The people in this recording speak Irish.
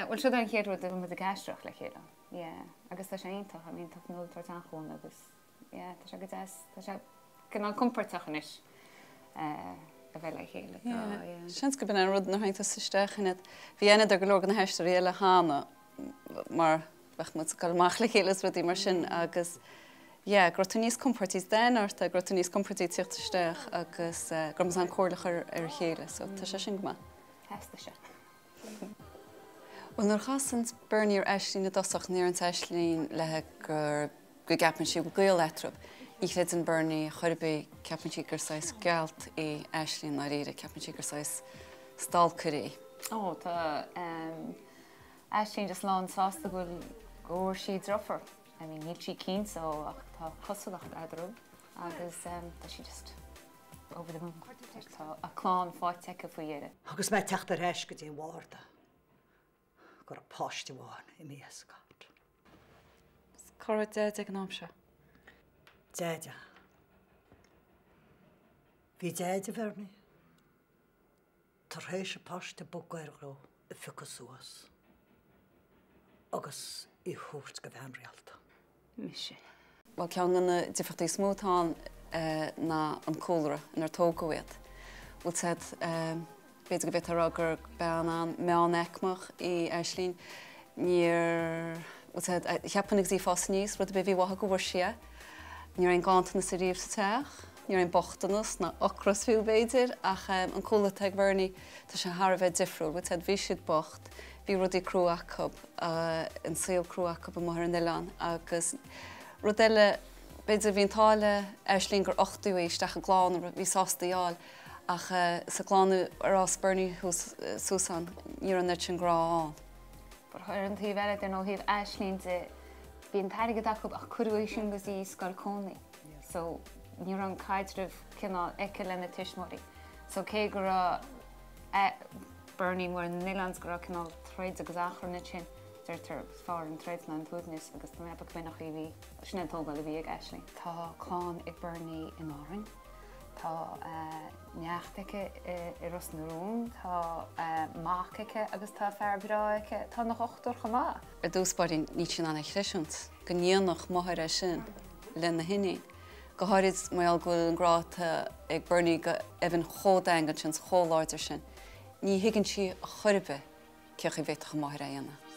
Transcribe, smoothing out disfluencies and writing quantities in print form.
bhuel siod é an chéad rud a bhfuil muid ag aisteoireacht le chéile. Yeah, agus tá sé iontach, I mean tá Fionnuala ag tabhairt an-chúnamh agus yeah, tá sé go deas, tá sé cineál compordach anois a bheith le chéile. Tá, yeah. Seans gurb in é an rud nuair a thagann tusa isteach in iad. Bhí aithne ar go leor de na haisteoirí eile cheana mar bheadh muid ag dul amach le chéile is rudaí mar sin agus yeah, go raibh tú níos compordaí, is d'aithne ort é, go raibh tú níos compordaí ag tíocht isteach agus go raibh muid in ann comhairle a chur ar a chéile so tá sé sin go maith. Theastaigh sé. Bhuel nuair a chasann Bernie ar Aislinn i dtosach ní deireann Aislinn léi gur go gceapann sí go bhfuil gaol eatarthu. Ní chreideann Bernie chor ar bith, ceapann sí gur saghas gealt í Aislinn i ndáiríre, ceapann sí gur saghas stalker í. Ó tá Aislinn just lán sásta go bhfuil go bhfuair sí deirfiúr. I mean níl sí cinnte ó ach tá cosúlacht eadarthu agus tá sí just over the moon. Tá a clann faighte aici faoi dheireadh. Agus mé ag teacht ar ais go dtí an bharda go raibh páiste amháin imithe as an gcairt. Cá raibh Deaide ag an am seo? Deaide. Bhí Deaide, Bhernie, tar éis an páiste ba ghaire dó a phiocadh suas agus í thabhairt go bhean rialta. Mise. Bhuel, ceann de na difríochtaí is mó atá ann ná an cúlra inar tógadh iad. Bhfuil a fhios agat, b'fhéidir go bhféadfá a rá gur bean an-meánaicmeach í Aislinn. Níor, bhfuil a fhios agat, cheapfainn agus í ag fás aníos, rud ar bith a bhí uaithi go bhfuair sí é. Ní raibh aon ganntanas ariamh sa teach, ní raibh aon bochtanas ná ocras fiú b'fhéidir, ach an cúlra atá ag Bernie, tá sé thar a bheith difriúil. Bhfuil a fhios agat, bhí siad bocht, bhí rudaí crua acu, an saol crua acu amuigh ar an oileán agus rud eile, b'fhéidir, bhí an t-ádh le Aislinn gur uchtaíodh í isteach i gclann a bhí sásta í a fháil ach sa gclann ar fhás Bernie suas ann, ní raibh an oiread sin grá ann. But ar an taobh eile de, ó thaobh Aislinn de, bhí an t-airgead acu ach cuireadh í sin go dtí scoil cónaí. So ní raibh an caidreamh cineál aici lena tuismitheoirí. So cé go raibh Bernie amuigh ar an oileán is go raibh cineál troid agus achrann ansin, deirtear is fearr an troid ná an t-uaigneas agus tá mé ag ceapadh gurb in an chaoi a bhí, sin an tógáil a bhí ag Aisling. Tá clann ag Bernie in Árainn, tá neacht aici i Ros na Rún, tá mac aici agus tá fear breá aici atá ina dhochtúir chomh maith. Ar dtús báire níl sí in ann é a chreidiúint go ndéanfadh máthair é sin lena hiníon. Go háirid mar gheall go bhfuil an grá atá ag Bernie do Evan chomh daingean sin 's chomh láidir sin. Ní thuigeann sí chor ar bith cén chaoi a bhféadfadh a máthair é a dhéanamh.